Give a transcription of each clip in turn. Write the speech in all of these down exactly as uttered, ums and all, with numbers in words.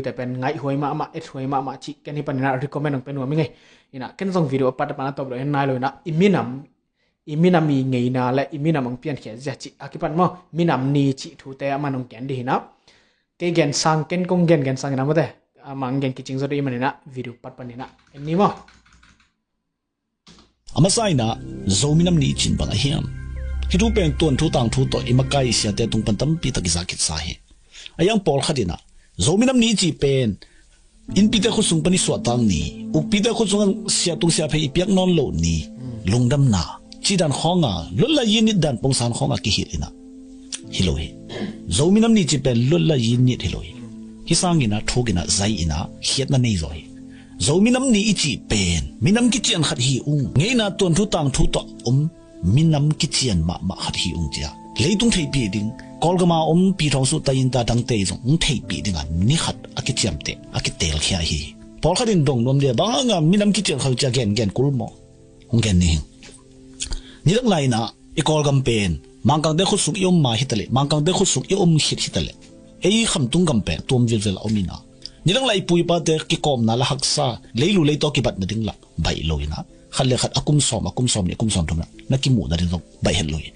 Te pen ngaihhuai mahmah, ethuai mahmah cih ken hih panin ah recommend hong pia nuam ing ei. Inah ken zong video a pat a pan a tawp lo hen nai lo inah i minam, i minam i ngeina le i minam hong piankhiat zia cih a kipan maw, minam ni cih thute a man hong gen dih inah. Kei gen sang, ken kong gen gen sang inah mawte. A mang gen kicing zaw dih i man inah video pat pan inah en ni maw. A masa inah Zo minam ni i cih in bang a hiam? Hih thu pen tuanthu tangthu tawh i makai i siate tung pan tampi tak i za khitsa hi. A iang pawlkhat inah Zo minam ni i cih pen innpite khutsung pan i suahtak ni, ukpite khutsung siatung siaphei i piak nawn loh ni, lungdamna cih dan khawnga, luat lai yinit dan pongsan khawnga kihilh inah hi lo hi. Zo minam ni i cih pen luat lai yinit hi lo hi. Hih sang inah thuk inah zai inah khiatna nei zaw hi. Zo minam ni i cih pen minam kician khat hi ung. Ngeina tuanthu tangthu tawh om minam kician mahmah khat hi ung cia leitung theihpih ding, Kawlgama om Pi Thawng Suh tai in ta dangte zong hong theihpih dinga ni khat a kiciamteh a kitelkhia hi. Pawlkhat in dong nuam dia bang hanga minam kician khat cia gengen kul maw? Hong gen ni hi. Nidang lai inah i Kawlgam pen Mangkangte khutsung i om ma hitaleh, Mangkangte khutsung i om khit hitaleh, ei Khamtung gam pen tuam vilvel a om inah nidang lai i pu i pate kikawmna la haksa, leilu leitaw kibat nading la baih lo inah khat le khat a kum sawm, a kum sawm nih, a kum sawm thum na kimuh nading zong baih het lo hi.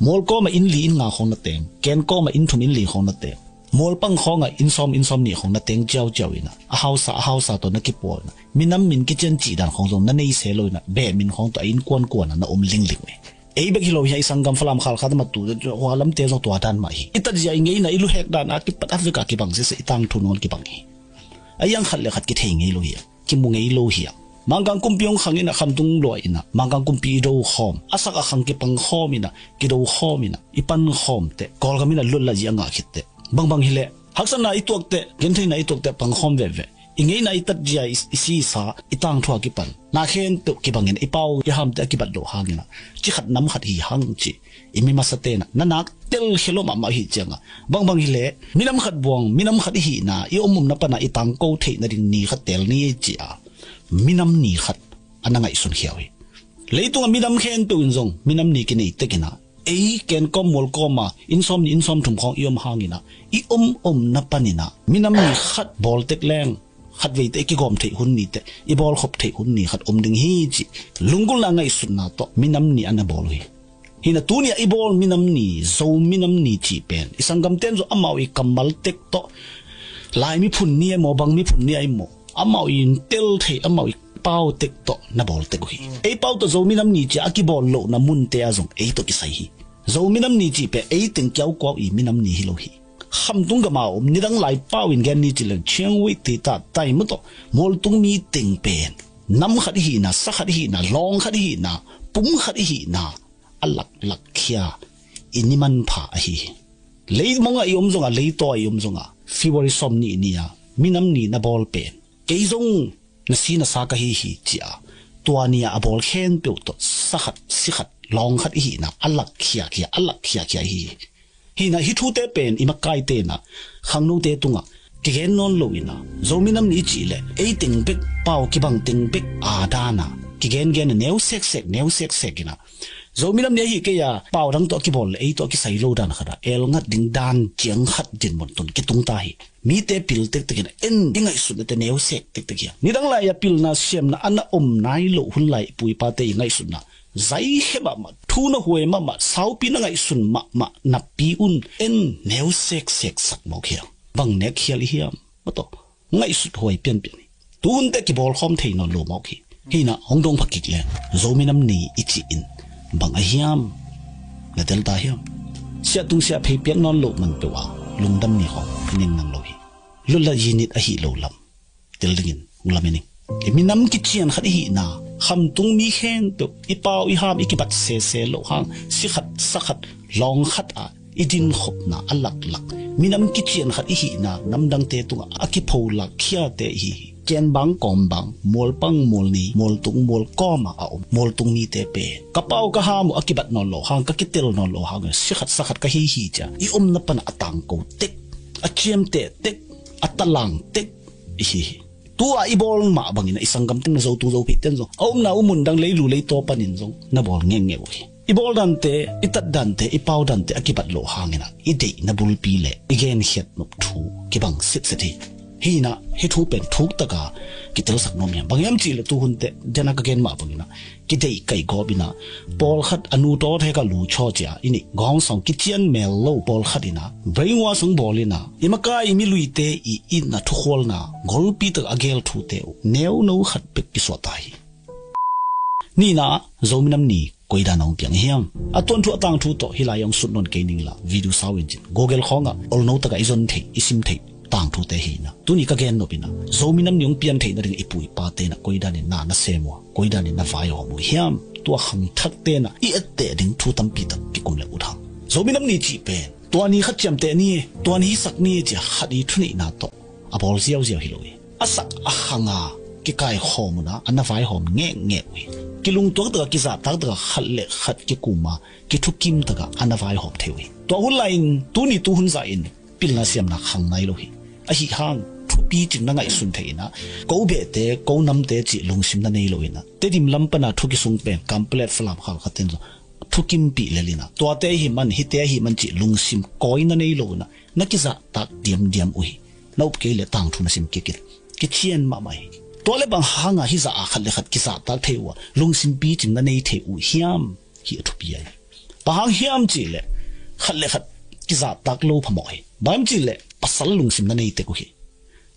Mual kawma inn li inn nga khawng na teng, Ken kawma inn thum inn li khawng na teng, Mualpang khawnga inn sawm inn sawm nih khawng na teng ciauciau inah a hausa a hausa tawh na kipuah inah minam min kician cih dan khawng zong na nei se lo inah beh min khawng tawh a innkuan kuana na om lingling uh hi. Ei bek hi lo hi a, i sanggam Falam Khalkha te matu hua lamte zong tua dan mah hi. I tatzia i ngeina i luhek dan a kipat a veka kibang sese i tangthu nangawn kibang hi. A iang khat le khat kithei ngei lo hi a, kimu ngei lo hi a. Mangkang kumpi hong khang inah Khamtung luah inah Mangkang kumpi i do khawm, a sak a khang kipang khawm inah kido khawm inah i pan khawm teh Kawlgam inah luat lai zi a ngah khit teh bangbang hileh haksatna i tuak teh, gentheihna i tuak teh pang khawm veve. I ngeina i tatzia i, i sisa i tangthu a kipan na khempeuh kibang inah i pau i hamte a kibat loh hang inah ci khat nam khat hi hang cih i mi masate inah na nak telkhia lo mahmah hi cianga, bangbang hileh minam khat buang minam khat i hihna i om omna pana i tangko theih nading ni khat tel ni ci a, minam ni khat a na ngaihsun khia uh hi. Leitunga minam khempeuh in zong minam ni kinei tek inah ei Ken kawm Mual kawma inn sawm nih inn sawm thum khawng i om hang inah i om omna pan inah minam ni khat bawl tek leng khat veite i kigawm theih hun ni teh i bawlkhop theih hun ni khat om ding hi cih lunggulhna ngaihsutna tawh minam ni a na bawl uh hi. Hi inah tuni a i bawl minam ni, Zo minam ni cih pen i sanggamte in zong amau i kammal tek tawh, Lai miphun ni a i maw, bang miphun ni a i maw, amau i tel thei, amau i pau tek tawh na bawl tek uh hi. Ei pau tawh Zo minam ni ci a a kibawl lohna munte ah zong ei tawh kisai hi. Zo minam ni cih pen ei teng kiaukuau i minam ni hi lo hi. Khamtung gama om nidang lai pau in gen ni ci leng Chiang Wei, Tita, Taimawtaw, Mualtung mi teng pen nam khat i hihna, sa khat i hihna, lawng khat i hihna, pum khat i hihna a laklak khia i ni manpha ahi hi. Leimong ah i om zonga, leitaw ah i om zonga, February sawm nih ni a minam ni na bawl pen kei zong na si na sa ka hi hi ci a, tua ni a a bawl khempeuh tawh sa khat, si khat, lawng khat i hihna a lak khiakhia, a lak khiakhia hi hi. Hi inah hih thute pen i makaite inah khangnote tungah kigen nawn lo inah Zo minam ni i cih leh ei teng bek, pau kibang teng bek a dana kigengen a neu seksek, neu seksek inah Zo minam ni ahi kei a pau dang tawh a kibawl leh ei tawh a kisai lo dan khatah elngat ding dan ciang khat dinmun tun kitung ta hi. Mite pil tektek inah en i ngaihsutnate neu sek tektek hi a, nidang lai-a pilna siamna a na om nai loh hun lai i pu i pate i ngaihsutna zaikhe mahmah, thu na huai mahmah, saupi na ngaihsun mahmah napi un en neu seksek sak mawk hi a, bang nek khial i hiam? Mawtaw, ngaihsut huai pianpian hi. Tuhunte kibawlkhawm thei nawn lo mawk hi. Hi inah hong dong pha kik leng Zo minam ni i cih in bang a hiam? Na tel ta hiam? Siahtung siahphei piak nawn loh man peuh a lungdam ni khawng ning nang lo hi. Lutlat yinit ahi lo lam tel dingin hong lamen ing. Minam kician khat i hihna, khamtung mi khempeuh i pau i ham i kibat sese loh hang, si khat sa khat lawng khat a i dinkhopna a laklak, minam kician khat i hihna, namdangte tungah a kipholak khiate i hi hi. Kenbang, Kawmbang, Mualpang, Mualni, Mualtung, Mualkawma a om Mualtung mite pen ka pau ka ham uh a kibat nawn lo hang, ka kitel nawn lo hang, si khat sa khat ka hi hi cia i omna pana a tangko tek, a ciamteh tek, a talang tek i hi hi. Tu-a i bawl mah bangin a i sanggamte na Zotung Zophei ten zong a omna uh mun dang leilu leitaw panin zong na bawl ngekngek uh hi. I bawl dante, i tat dante, i pau dante a kibat loh hangin a i deihna bulpi le i genkhiat nop thu kibang sitset hi. Hi inah hih thu pen thuk taka kitelsak nuam hiam? Bang hiam cihleh tu hun teh, dena ka gen mah bang inah kideih kaih gawp inah pawlkhat a nu tawt heka lu chaw cia i nih gawngsawng kician mel lo pawlkhat inah brainwash hong bawl inah i makai i miluite i itna thukhualna golpi taka a gel thute uh neuno khat bek kisuahta hi. Nihna, Zomi Nam Ni koi dan a hong piang hiam? A tuanthu a tangthu tawh hih lai hong sut nawn kei ning la, video sau in cin Google khawngah olno taka i zon theih i sim theih tangthute hi inah tuni ka gen nop inah Zomi Nam Ni hong pian theih nading i pu i pate inah koi danin na na sem uh a, koi danin na vaihawm uh hiam? Tua khangthakte inah i etteh ding thu tampi tak kikum le ut hang. Zomi Nam Ni cih pen tua ni khat ciamteh ni, tua ni hisak ni cia khat i thuneihna tawh a bawl ziauziau hi lo hi. A sak a khanga kikaikhawm una a na vaihawm ngekngek uh hi. Kilungtuak taka kizahtak taka khat le khat kikuma kithukim taka a na vaihawm thei uh hi. Tua hun lai-in tuni tu hun zahin pilna siamna khang nai lo hi. Ahi hang thupi cing na ngaihsun thei inah ko behte ko namte cih lungsim na nei lo inah Tedim lam pana thu kisung pen Kanpetlet, Falam, Khalkha ten zong thukimpih lel inah tuate ahi man hite ahi man cih lungsim kawi na nei lo inah na kizahtak diamdiam uh hi. Na up kei le tangthu na sim kik in kician mahmah hi. Tua le bang hanga hih zah a khat le khat kizahtak thei uh a lungsim picing na nei thei uh hiam? Hi a thupi ahi. Bang hang hiam cihleh khat le khat kizahtak lo phamawh hi. Bang hiam cihleh pasal lungsim na nei tek uh hi.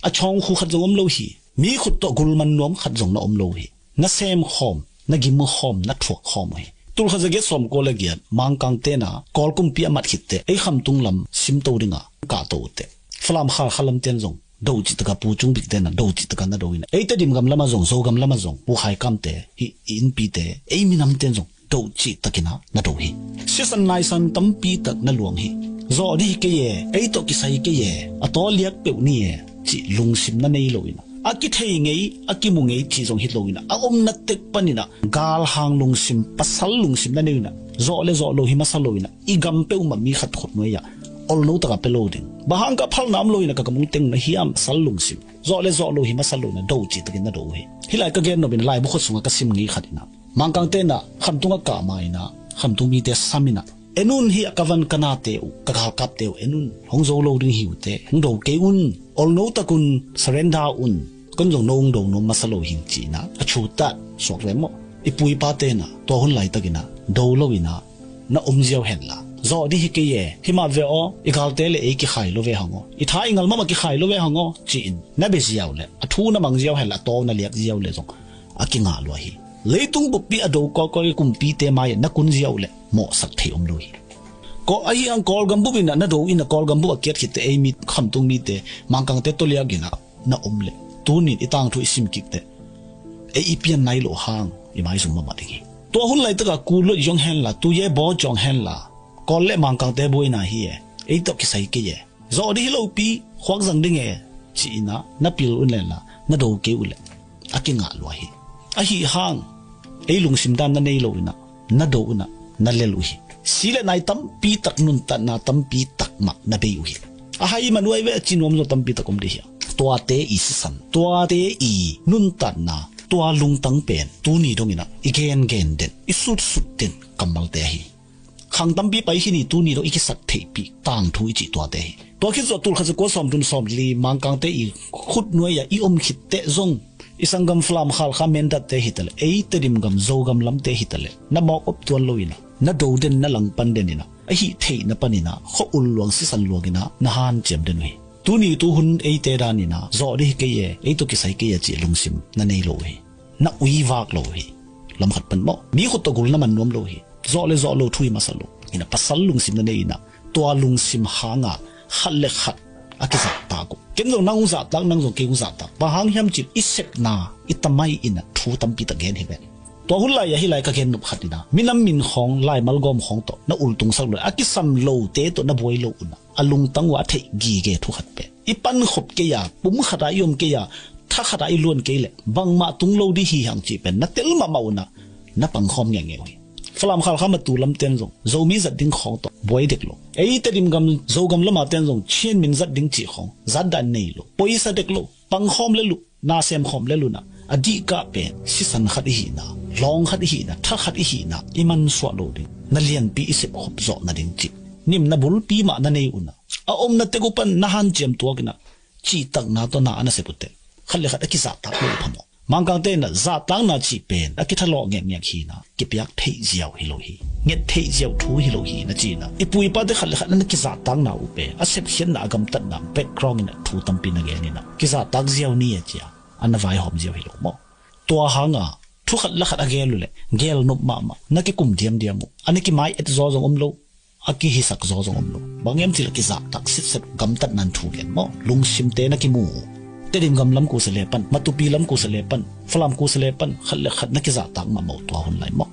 A chawngkhu khat zong om lo hi. Mi khut tawh gulman nuam khat zong na om lo hi. Na sem khawm, na gim khawm, na thuak khawm uh hi. Tulkhat zagiat sawmkua le giat Mangkang tena Kawl kumpi a mat khitteh ei khamtung lam simto dinga kahto uhteh Falam, Khalkha lamten zong do cih taka Pu Cung Bik tena do cih taka na do inah ei Tedim gam lama zong Zogam lama zong Pu Khai Kam te hih i innpite ei minamten zong do cih takinah na do hi. Sisan naisan tampi tak na luang hi. Zawh dih hi kei e, ei tawh kisai kei e, a taw liak peuh ni e cih lungsim na nei lo inah a kithei ngei a kimu ngei cih zong hi lo inah a omna tek paninah galhang lungsim, pasal lungsim na nei inah zawh le zawh lo hi masa lo inah i gam peuhmah mi khat khut nuai-ah olno taka pe lo ding. Bang hang ka phalna om lo inah ka gam ung teng na hiam? Pasal lungsim zawh le zawh lo hi masa lo inah do cih takin na do uh hi. Hih lai ka gen nop inah laibu khut sungah ka sim ngei khat inah Mangkang tenah khamtung a kah ma inah khamtung mite sam inah en un, hih a ka van ka nate uh, ka galkapte uh en un, hong zo lo ding hi uh teh, hong do kei un, olno takun, surrender un, kon zong no hong do nuam masa lo hing ci inah a thutat suak ve maw? I pu i pa tenah tua hun laitakinah do lo inah na om ziau henla, zawh dih hi kei e, himah ve aw, i galte le ei kikhai lo ve hang aw, i tha i ngal mahmah kikhai lo ve hang aw ci-in na be ziau le a thu na mang ziau henla a taw na liak ziau le zong a kingah lua hi. Leitung buppi a do kawikawi kumpite mai-ah na kun ziau le mawhsak thei om lo hi. Ko ahi ang Kawlgam bup inah na do inah Kawlgam bup a kiat khitte ei mi khamtung mite Mangkangte tawliak inah na om le tunin i tangthu i sim kikte ei i pian nai loh hang i maizum mahmah ding hi. Tua hun laitaka kulot zong henla, tuye baw zong henla, Kawl le Mangkangte buaina hi e, ei tawh kisai kei e, zawh dih hi lopi, khuak zang ding e ci inah na pil un lenla na do kei uh le a kingah lua hi. Ahi hang ei lungsim dan na nei lo inah na do unah na lel uh hi. Si le nai tampi tak, nuntatna tampi tak mah na bei uh hi. A hai man uai ve a ci nuam zaw tampi tak om dih hi. Tuate i sisan, tuate i nuntatna, tua lungtang pen tuni dong inah i gengen den, i sutsut den kammalte ahi. Khang tampi pai hi ni, tuni dong i kisak theihpih tangthu i cih tuate hi. Tua khit zawh tulkhat zakua sawmthum sawmli Mangkangte i khut nuai-ah i om khitteh zong i sanggam Falam, Khalkha, Mindat te hitaleh ei Tedim gam Zogam lamte hitaleh na mawk op tuan lo inah na do den, na langpan den inah a hih theihna paninah khua ul luang sisan luang inah na hanciam den uh hi. Tuni tu hun eite dan inah zawh dih hi kei e, ei tawh kisai kei e cih lungsim na nei lo uh hi. Na uivak lo uh hi. Lamkhat pan mawh mi khut tawh gul na man nuam lo uh hi. Zawh le zawh lo thu hi masa lo inah pasal lungsim na nei inah tua lungsim hanga khat le khat a kizahtak uh. Ken zong nang hong zahtak, nang zong kei hong zahtak. Bang hang hiam cih i sepna i tamai inah thu tampi tak gen hi ven. Tua hun lai-ah hih lai ka gen nop khat inah minam min khawng, laimal gawm khawng tawh na ultungsak lo, a kisam lote tawh na buai lo unah a lungtang uh a theih gige thu khat pen i pankhop kei a, pum khata i om kei a, tha khata i luan kei leh bangmah tung lo dih hi hang cih pen na tel mahmah unah na pangkhawm ngehngeh uh hi. Falam, Khalkha, Matu lamten zong Zomi zat ding khawng tawh buai dek lo. Ei Tedim gam Zogam lamaten zong Chin min zat ding cih khawng zat dah nei lo. Poisa dek lo, pangkhawm le luh, na semkhawm le lunah a dihkah pen sisan khat ihihna, lawng khat ihihna, tha khat ihihna i mansuah lo ding, na lianpi i sepkhop zawh nading cih nimna bulpi mah na nei unah a omna tek uh pan na hanciam tuak inah cihtakna tawh na a nasep uh teh khat le khat a kizahtak lo uh phamawh. Mangkangte in ah zahtakna cih pen a kithalawh ngekngek hi in ah, kipiak theih ziau hi lo hi, nget theih ziau thu hi lo hi na ci in ah, i pu i pate khat le khat a na kizahtakna uh pen a sepkhiatna, a gamtatna background in ah thu tampi na gen in ah, kizahtak ziau ni a ci a a na vaihawm ziau hi lo maw? Tua hanga thu khat le khat a gel uh leh gel nop mahmah, na kikum diamdiam uh, a na kimai et zaw zong om lo, a kihisak zaw zong om lo. Bang hiam cih leh kizahtak sitset, gamtatna in thu gen maw? Lungsimte na kimu uh. Tedim gam lam kusa le pan, Matupi lam kusa le pan, Falam kusa le pan, khat le khat na kizahtak mahmah uh tua hun lai maw?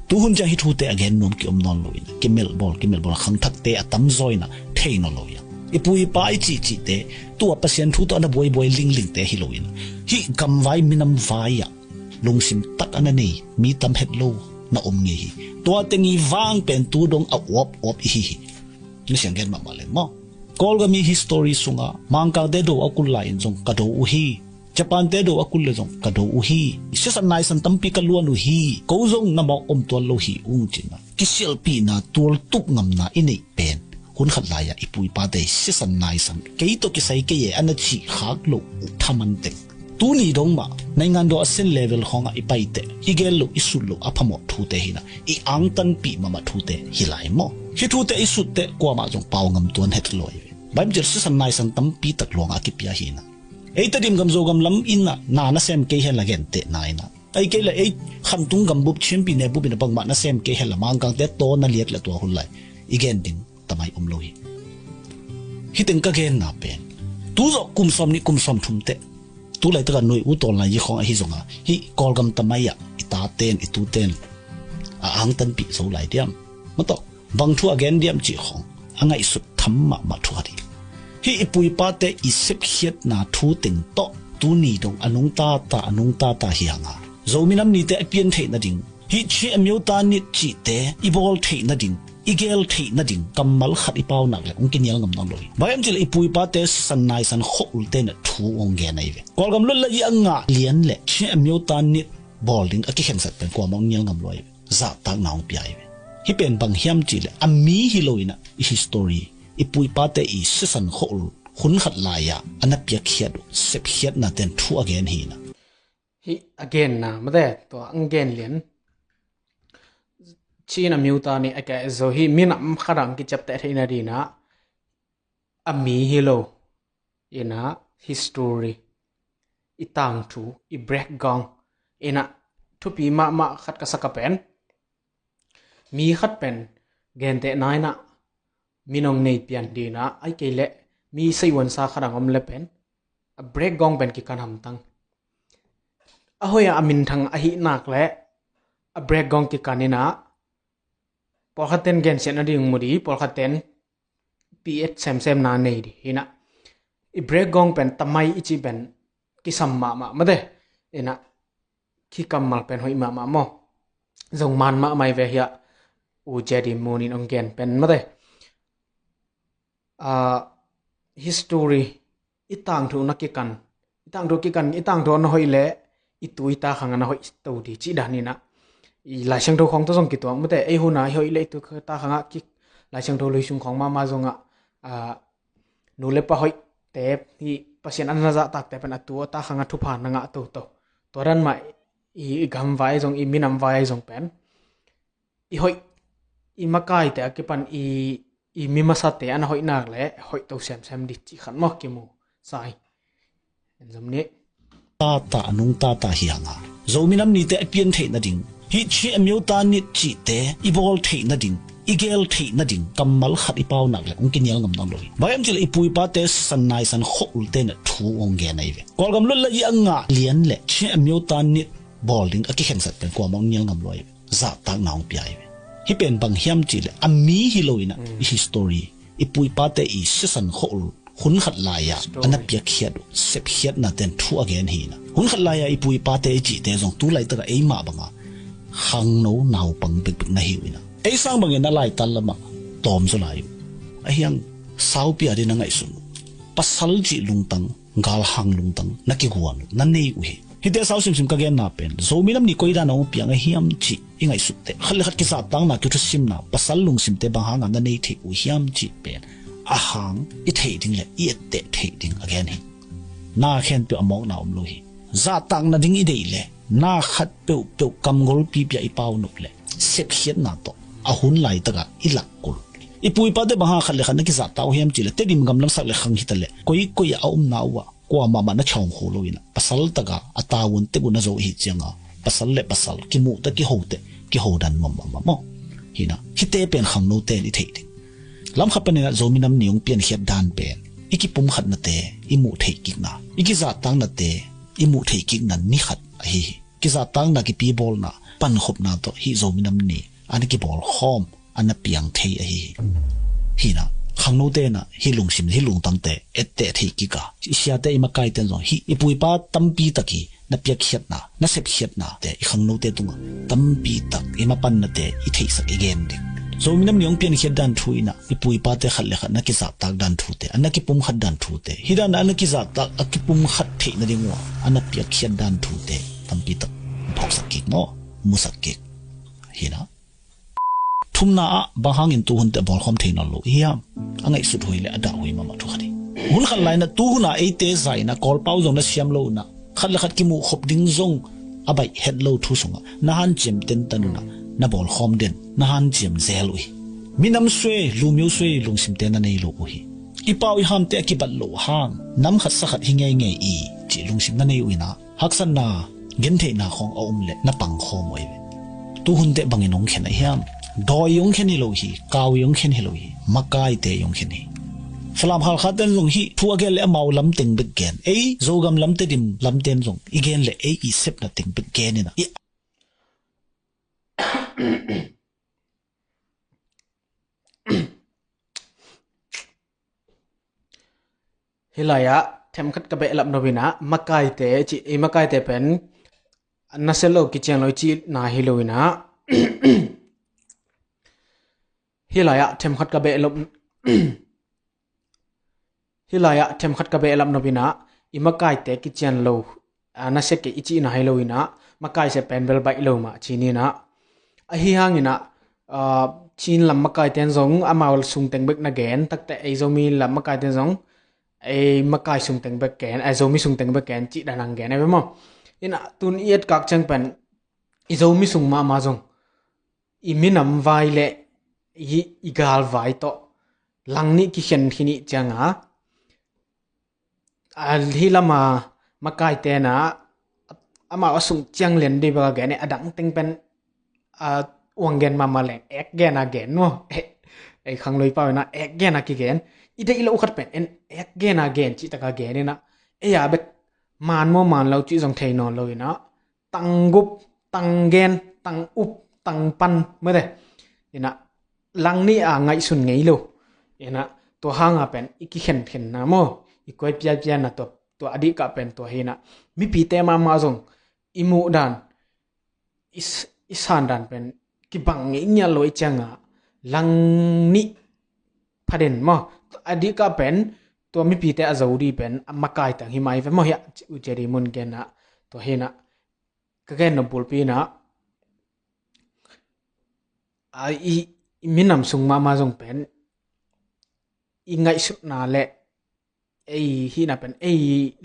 Tu hun ciang hih thute a gen nuam ki-om nawn lo in ah, kimelh bawl, kimelh bawl, khangthakte a tamzaw in ah thei nawn lo hi a. I pu i pa i cihcihte, tua Pasian thu tawh a na buaibuai linglingte hi lo in ah, hih gamvai minam vai ah lungsim tak a na nei mi tam het lo na om ngei hi. Tua teng i vang pen tu dong a uap uap i hi hi. Na siang gen mahmah leng maw? Kawlgam i history sungah Mangkangte do a kul lai in zong ka do uh hi. Japante do a kul le zong ka do uh hi. Sisan naisan tampi ka luan uh hi. Ko zong na mawk om tuan lo hi ung ci in ah, kisialhpihna tualtup ngamna i neih pen hun khat lai-ah i pu i pate i sisan naisan, kei tawh kisai kei e a na cih khak loh uh thaman teng, tuni dong mah naingan dawh a sen level khawngah i paiteh i gel loh i sut loh a phamawh thute hi in ah, i angtanpih mahmah thute hi lai maw? Hih thute i sutteh kuamah zong pau ngam tuan het lo hi ve. Bible sisan naisan tampi tak luangah a kipia hi in ah, ei Tedim gam Zogam lam in ah na na sem kei hen la gentehna in ah, ei kei la ei khamtung gambup Chin pyine bup in ah bangmah na sem kei hen la Mangkangte taw na liat le tua hun lai i gen ding tamai om lo hi. Hih teng ka genna pen tu zawh kum sawm nih kum sawm thum teh, tu laitak a nuai u tawl lai i khawng ahi zongah hih Kawlgam tamai ah i taten i tuten a angtanpih zo lai diam? Matawh bang thu a gen diam cih khawng a ngaihsut tham mahmah thu khat hi. Hih i pu i pate i sepkhiatna thu teng tawh tuni dong a nungta ta, a nungta ta hi hang a, Zomi Nam Nite a pian theih nading, hih Chin Amyotha Nit cihte i bawl theih nading, i gel theih nading kammal khat i pau nak leh hong kinial ngam nawn lo hi. Bang hiam cih leh i pu i pate sisan naisan khua ulte in ah thu hong gen ahi ve. Kawlgam luat leh i a ngah lian leh Chin Amyotha Nit bawl ding a kikhensat pen kuamah hong nial ngam lo ahi ve. Zahtakna hong pia ahi ve. Hih pen bang hiam cih leh a mi hi lo in ah, i history, i pu i pate i sisan khua ul hun khat lai-ah a na piakkhiat uh sepkhiatna ten thu a gen hi in ah. Hih a genna mate, tua ang gen lian Chin Amyotha Nit a kei zo hi, minam khat a hong kiciapteh theih nading in ah a mi hi lo in ah, history, i tangthu, i background in ah thupi mahmah khat ka sak a pen, mi khat pen gentehna in ah min hong nei pian ding in ah, ahih kei leh mi seiuansa khat a hong om leh pen a background pen kikan hamtang. A hoih a, a minthang ahih nak leh a background kikan in ah, pawlkhat ten gensiatna ding mu ding, pawlkhat ten pi et semsemna nei ding hi in ah, i background pen tamai i cih pen kisam mahmah mate. In ah, khi kammal pen hoih mahmah maw? Zong man mahmah hi ve hi a, U J D Moon in hong gen pen mate. Ah, history, i tangthu na kikan, i tangthu kikan, i tangthu na hoih leh i tu i ta khang a na hoih to ding cih dan in ah, i Lai Siangtho khawng tawh zong kituak mate. Ei hun a i hoih leh i tu ta khang a ki, Lai Siangtho lui sung khawng mahmah zongah, ah, nu le pa hoihte, hih Pasian a na zahtakte pen a tu a ta khang a thupha na ngah toto. Tua dan mah i, i gamvai zong, i minam vai zong pen i hoih, i makaite a kipan i, i mi masate a na hoih nak leh hoih to semsem ding cih khat maw, kimu sa hi. En zom ni. Tata a nungta ta hi hang a, Zomi Nam Nite a pian theih nading, hih Chin Amyotha Nit cihte i bawl theih nading, i gel theih nading kammal khat i pau nak leh hong kinial ngam nawn lo hi. Bang hiam cih leh i pu i pate sisan naisan khua ulte in ah thu hong gen ahi ve. Kawlgam luat leh i a ngah lian leh Chin Amyotha Nit bawl ding a kikhensat pen kuamah hong nial ngam lo ahi ve. Zahtakna hong pia ahi ve. Hih pen bang hiam cih leh a mi hi lo in ah, i history, i pu i pate i sisan khua ul hun khat lai-ah a na piakkhiat uh sepkhiatna ten thu a gen hi in ah, hun khat lai-ah i pu i pate i cihte zong tu laitak a eimah bang a khangno naupang bekbek na hi uh in ah, ei sang bangin a laitan lamah tawm zaw lai uh. Ahi hang saupi a ding na ngaihsun uh, pasal cih lungtang, galhang lungtang na kiguan uh, na nei uh hi. Hihte sau simsim ka genna pen Zomi Nam Ni koi dan a hong piang a hiam cih i ngaihsut teh, khat le khat kizahtakna, kithusimna, pasal lungsimte bang hanga na nei theih uh hiam cih pen a hang i theih ding le i etteh theih ding a gen hi. Na khempeuh a mawkna om lo hi. Zahtakna ding i deih le na khat peuhpeuh kamgol pipia i pau nop le sepkhiatna tawh a hun laitakah i lakkul. I pu i pate bang hang khat le khat na kizahtak uh hiam cih le Tedim gam lam sak le khang hi ta le koikoi ah a omna uh ah kuamah mah na chawng kho lo in ah pasal taka a tavuan tek uh na zo ahi cianga pasal le pasal kimuhta kihote kihodan mamah mah maw. Hi na hite pen khangnote in i theih ding. Lamkhat panin ah Zomi Nam Ni hong piankhiat dan pen i kipumkhatnate i muh theih kikna, i kizahtaknate i muh theih kikna ni khat ahi hi. Kizahtakna kipibawlna pankhopna tawh hih Zomi Nam Ni a na kibawlkhawm a na piang thei ahi hi. Hi na khangnote in ah hih lungsim hih lungtangte etteh thei kika i siate i makaite in zong hih i pu i pa tampi tak hi na piakkhiatna na sepkhiatnate i khangnote tungah tampi tak i mapannate i theihsak i gen ding. Zomi Nam Ni hong piankhiat dan thu in ah i pu i pate khat le khat na kizahtak dan thute a na kipumkhat dan thute hi dan a na kizahtak a kipumkhat theih nading uh a na piakkhiat dan thute tampi tak phawksak kik maw, musak kik. Hi na thumna ah bang hangin tuhunte a bawlkhawm thei nawn lo i hiam? A ngaihsut huai le a dah huai mahmah thu khat hi. Hun khat lai in ah tuhun a eite zai in ah Kawlpau zong na siam lo in ah khat le khat kimuh khop ding zong a baih het lo thu sungah na hanciam tentan un ah na bawlkhawm den na hanciam zel uh hi. Minam suai lumio suai lungsimte na nei lo uh hi. I pau i hamte a kibat loh hang nam khat sa khat hi ngeingei i cih lungsim na nei uh in ah haksatna gentheihna khawng a um leh na pangkhawm uh ahi ve. Tuhunte bangin hong khen ahi hiam? Dawi hong khen hi lo hi, kawi hong khen hi lo hi, makaite hong khen hi. Falam Khalkha ten zong hih thu a gen leh amau lam teng bek gen, ei Zogam lam, Tedim lam ten zong i gen leh ei i sepna teng bek gen in ah i Hih lai-ah themkhat ka behlap nop in ah makaite cih i makaite pen nasia lo kician lo i cihna hi lo in ah hih lai-ah themkhat ka behlap hih lai-ah themkhat ka behlap nop in ah i makaite kician lo a nasia kei i cihna hi lo in ah makaise pen bel baih lo mah ci ni in ah ahi hangin ah Chin lam makaite in zong amau sung teng bek na gen takte ei Zomi lam makaite in zong ei makai sung teng bek gen, ei Zomi sung teng bek gen cih dan ang gen ei ve maw? In ah tun i etkak ciang pen i Zomi sung mahmah zong i minam vai le i, i gal vai tawh lang nih kikhen khin ih cianga a hih lama makaite na amau a sung ciang lian dih baka gen a dang teng pen a uang gen mahmah leng ek gen a gen maw? Ei khanglui pau ina ek gen a kigen i deih lo khat pen en ek gen a gen cih taka gen ina ei a bek man maw man lo cih zong thei nawn lo ina tanggup, tanggen, tangup, tangpan mate. Ina lang nih a ngaihsun ngei lo. Ina tua hanga pen i kikhenkhenna maw i kuai piapiana tua, tua a dihkah pen tua hi ina mipite mahmah zong i muh dan i, i san dan pen kibang ngei ngial lo i cianga lang nih phaden maw a dihkah pen tua mipite a zo dih pen a makai tang hi mai ve maw hiah u ceri mun genna tua hi ina ka gen nop bulpi ina a i, i minam sung mahmah zong pen i ngaihsutna le ei hihna pen ei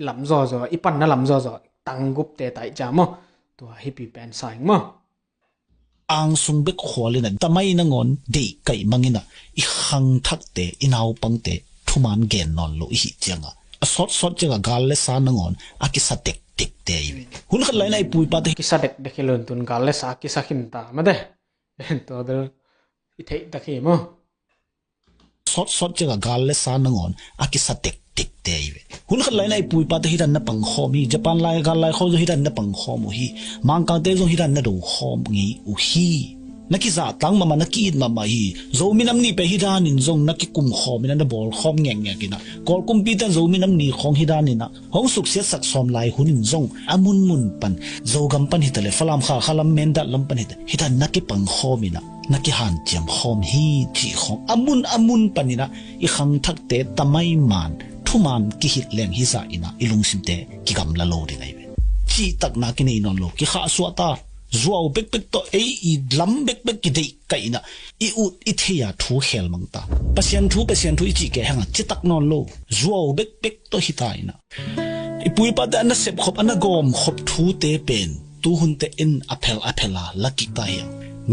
lam zawzaw i panna lam zawzaw tanggupte tai ca maw? Tua hipi pen saing maw? Angsung bek khualina tamai nangawn deih kaih mangina i khangthakte i naupangte thuman gen nawn lo i hih cianga a sawtsawt cianga gal le sa nangawn a kisa dekdekte i ve. Hun khat laina i puipate kisa dekdek hi lontun gal le sa kisa khinta mate. Tua bel i theihtak hi maw? Sawtsawt cianga gal le sa nangawn a kisa dekdekte i ve. Hun khat laina i puipate hidan na pangkhawm hi. Japan lai gal lai khawm zong hidan na pangkhawm uh hi. Mangkangte zong hidan na dokhawm ngei uh hi. Na kizahtak mahmah na ki-it mahmah hi. Zomi Nam Ni pen hidanin zong na kikumkhawm ina na bawlkhawm ngekngek ina Kawlkumpite Zomi Nam Ni khawng hidanina hong suksiatsak sawm lai hunin zong a munmun pan Zogam pan hita le Falam Khalkha lam Mendat lam pan hita hidan na kipangkhawm ina na kihanciam khawm hi cih khawng a mun a mun panina i khangthakte tamai man thuman kihilh leng hizah ina i lungsimte kigamla lo ding ahi ve. Cihtakna kinei nawn lo kikhahsuahta zuau bekbek tawh ei i lam bekbek kideih kaihna i ut i thei-a thu khelmangta Pasian thu Pasian thu i cih kei hanga citak nawn lo zuau bekbek tawh hita ina I pu i pate a na sepkhop, a na gawmkhop thute pen tuhunte in a phel a phel a la kik ta hi.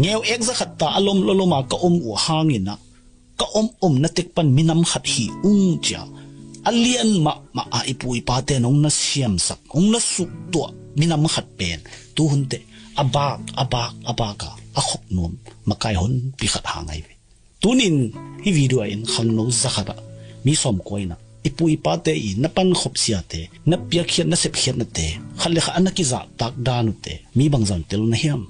Ngeu ek za khat ta a lom lolom a ka om uh hangin ah, ka om om na tek pan minam khat hi ung cia a lian mahmah a i pu i pate nong na siamsak, nong na suktuah minam khat pen tuhunte a bak a bak a bak a a khop nuam makai honpi khat hang ahi ve. Tunin hih video ah in khangno za khat ah mi sawm kua in ah i pu i pate i na pankhop siate, na piakkhiat na sepkhiatnate, khat le khat a na kizahtak dan uhte mi bangzah in tel na hiam?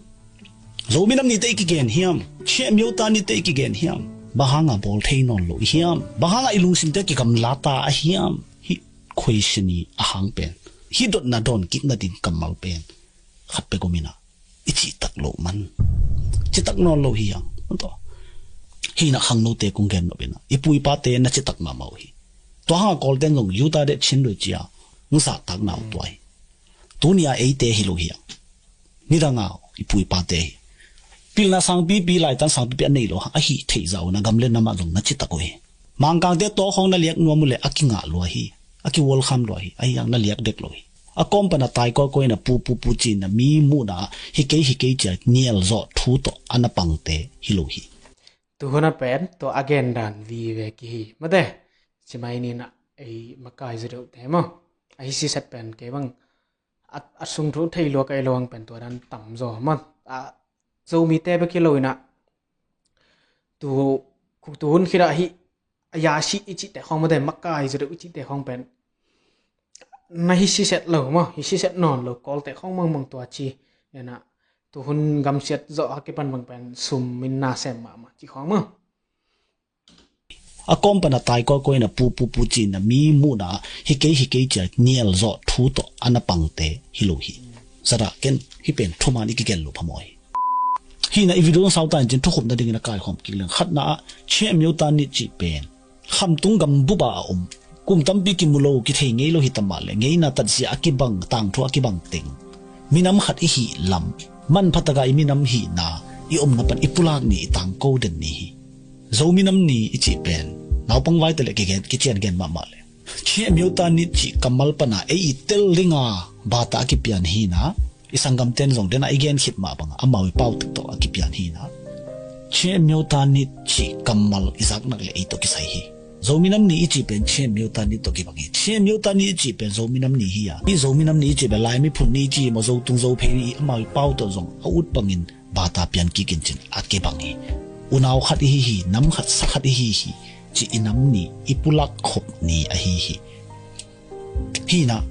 Zomi Nam Ni te i kigen hiam? Chiah Myo Than Ni te i kigen hiam? Bang hanga bawl thei nawn lo i hiam? Bang hanga i lungsimte kigamla ta a hiam? Hih question i a hang pen, hih dotna dawn kik nading kammal pen khat pek om in ah i cihtak loh man. Cihtak nawn lo hi hang. Hi in ah khangnote kong gen nop in ah i pu i pate na cihtak mahmah uh hi. Tua hanga Kawlten zong Yuta deh Chin doi cia hong zahtakna uh tua hi. Tuni a eite hi lo hi hang. Nidanga i pu i pate hi. Pilna sangpipi, laitan sangpipi a nei lo hang, ahi theih zah uh na gam le nam ah zong na cihtak uh hi. Mangkangte tawkhawng na liak nuam uh le a kingah lua hi. A kiwalkham lua hi. Ahi hang na liak dek lo hi. A kawm pana tai kawikawi na pu pu pu ci na mi muhna ah hi kei hi kei cia nial zawh thu tawh a na pangte hi lo hi. Tuhuna pen tua a gen dan vive kihi mate. Cimai nina ei makai zedeuhte maw, ahi siset pen kei bang a, a sung thu thei lua ka i lo ang pen tua dan tam zaw man. A, Zomite bek hi lo in ah tu, khuk tu hun khit ah hih a yasi i cihte khawng mate, makai zedeuh i cihte khawng pen na hi siset lo maw, hi siset nawn lo, Kawlte khawng mangmang tua ci. Ena tu hun gamsiat zawh a kipan bang pen sum in na sem mahmah ci khawng maw. A kawm pana tai kawikawi na pu pu pu ci na mi muhna ah hi kei hi kei cia nial zawh thu tawh a na pangte hi lo hi. Zadah ken hih pen thuman i kigen lo phamawh hi. Hi in ah i video zong sau ta in cin thukhupna dingin a kaikhawm kik leng. Khatna ah Chiah Myo Than Ni cih pen khamtung gambup ah a om, kum tampi kimu lo, kithei ngei lo hi ta mah le, ngeina tatzia a kibang, tangthu a kibang teng minam khat i hih lam, manpha taka i minam hihna, i omna pan i pulak ni, i tangko den ni hi. Zomi Nam Ni i cih pen naupang vaite le kigen, kician gen mahmah le, Chiah Myo Than Ni cih kammal pana ei i tel dinga bata a kipian hi in ah, i sanggamten zong dena i gen khit mah banga amau i pau tek tawh a kipian hi in ah, Chiah Myo Than Ni cih kammal i zak nak le ei tawh kisai hi. Zomi Nam Ni i cih pen Chiah Myo Than Ni tawh kibang hi. Chiah Myo Than Ni i cih pen Zomi Nam Ni hi a, i Zomi Nam Ni i cih pen Lai miphun ni i cih maw, Zotung Zophei ni i amau i pau tawh zong a ut bangin bata pian kik in cin a kibang hi. Unau khat i hi hi, nam khat sa khat i hi hi, cih i nam ni, i pulak khop ni ahi hi. Hi in ah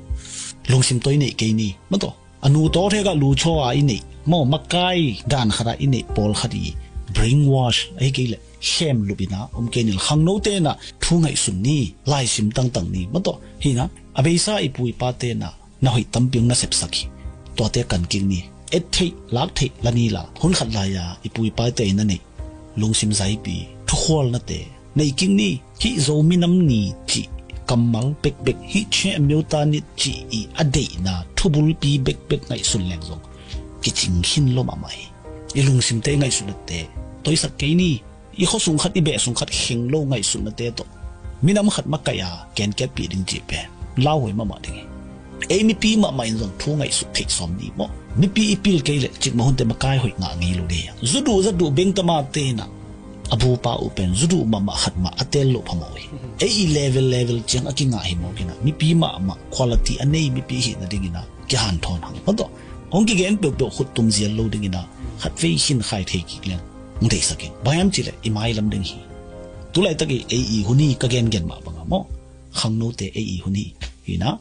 lungsim toi neih kei ni, mataw. A nu tawh thek ah lu chaw a i neih maw, makai dan khat ah i neih pawlkhat i brainwash ahi kei leh khem lup in ah om kei ni. Khangnote in ah thu ngaihsun ni, laisim tangtang ni, mataw. Hi in ah a beisa i pu i pate in ah na hoih tampi hong na sepsak hi. Tuate kan kik ni. Et theih lak theih la ni la, hun khat lai-a i pu i pate in na neih lungsim zaipi, thukhualnate nei kik ni. Hih Zomi Nam Ni cih kammal bekbek, hih Chiah Myo Than Ni cih i a deihna thubulpi bekbek ngaihsun leng zong kicing khin lo mahmah hi. I lungsimte i ngaihsutnate toisak kei ni. I khuasung khat, i behsung khat kheng lo ngaihsutnate tawh minam khat makaih a kenkiatpih ding cih pen lauhuai mahmah ding hi. Ei mipi mahmah in zong thu ngaihsut theih sawm ni maw. Mipi i pil kei leh cikmah hunte makai hoih ngah ngei lo ding hi. Zuduh zaduh bengtamate in ah a bupa uh pen zuduh mahmah khat mah a tel loh phamawh hi. Ei i level level ciang a kingah hi mawk in ah, mipi mahmah quality a nei mipi hih nadingin ah kihanthawn hang. Mataw, hong kigen peuhpeuh khut tum zial lo dingin ah khatvei khin khai thei kik leng hong deihsak in. Bang hiam cih leh i mailam ding hi. Tulaitak i ei i hun hi, ka gengen mah banga maw, khangnote ei i hun hi. Hi in ah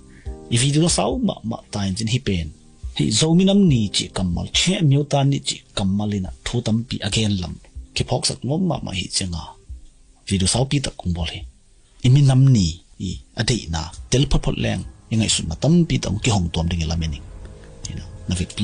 i video na sau mahmah ta in cin hih pen, hih Zomi Nam Ni cih kammal, Chiah Myo Than Ni cih kammal in ah thu tampi a gen lam kiphawksak nuam mahmah hi cianga video saupi tak kong bawl hi. I minam ni i a deihna tel photphot leng i ngaihsutna tampi tak hong kihong tuam ding i lamen ing. Hi in ah na vekpi